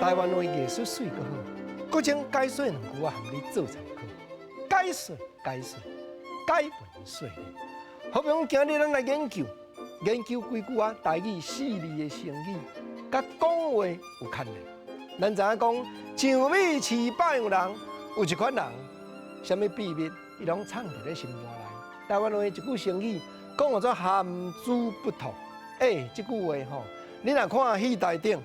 台灣話藝術媠閣好，閣將解說兩句我含你做參考。解說解說解文說理，好比講今日咱來研究研究幾句仔台語四字的成語，佮講話有牽連。咱知影講薔米飼百樣人，有一款人，啥物秘密，伊攏藏佇咧心肝內。台灣話一句成語講號做含珠不吐。欸，這句話吼，你若看戲台頂，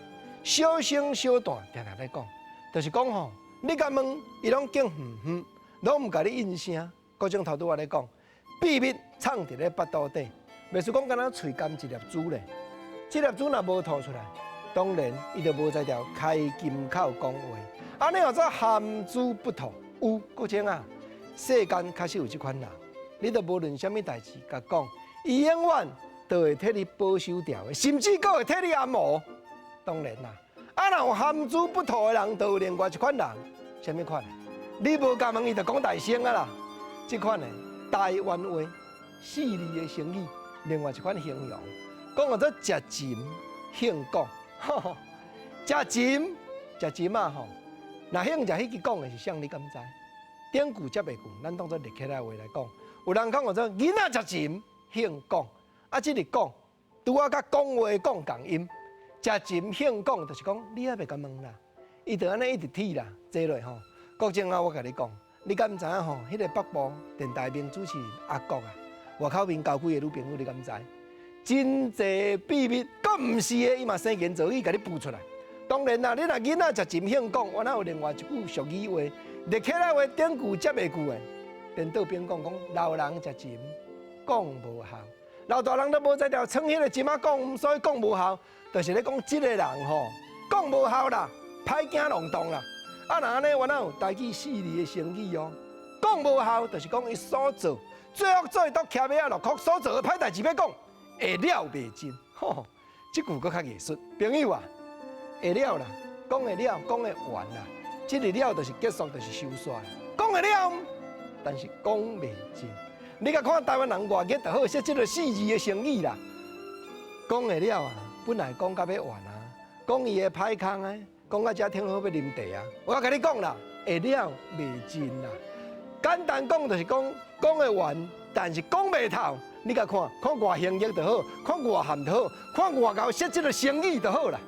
小生小旦定定咧講，就是講吼，你共問，伊攏敬哼哼，攏毋共你應聲。閣種頭拄仔咧講，秘密藏佇咧腹肚底，袂輸講敢若喙含一粒珠咧，這粒珠若無吐出來，當然伊就無才調開金口講話。按呢號做含珠不吐，有閣種啊，世間確實有這款人，你都無論啥物代誌共講，伊永遠都會替你保守牢的，甚至閣會替你按摩。當然啦，啊，若有含珠不吐的人，就有另外一款人，啥物款？你無共問伊就講大聲啊啦。這款的台灣話四字的成語，另外一款形容，講號做食蟳興講，食蟳食蟳啊吼！若興食彼支講的是啥？你敢知？頂句接下句，咱當做立起來話來講，有人講號做囡仔食蟳興講，啊，這個講拄仔佮講話講仝音，食蟳興講，就是講你猶袂共問啦，伊就按呢一直踢啦，坐落吼。國正啊，我共你講，你敢知影吼？彼個北部電台名主持人阿國啊，外口面交幾個女朋友，你敢知？真濟秘密，閣毋是的，伊嘛生言造語共你補出來。當然啦，你若囡仔食蟳興講，我哪有另外一句俗語話，立起來話頂句接下句的，顛倒變講講老人食蟳講無效，老大人都無才調藏彼個蟳仔講，所以講無效，就是咧講這個人吼講無效啦，歹驚弄當啦。啊，若按呢，我哪有台語四字的成語哦？講無效，就是講伊所做最後做到徛尾仔落哭，所做的歹代誌欲講，會了袂盡。吼，這句閣較藝術。朋友啊，會了啦，講會了，講會完啦。這個了就是結束，就是收煞。講會了，但是講袂盡。你共看台灣人偌熱就好，說這個四字的成語啦。講會了啊，本來講到欲完啊，講伊的歹空啊。講到遮挺好欲啉茶啊！我共你講啦，會了袂盡啦。簡單講就是講講會完，但是講袂透。你共看看偌形象就好，看偌含就好，看偌𠢕說這個成語就好啦。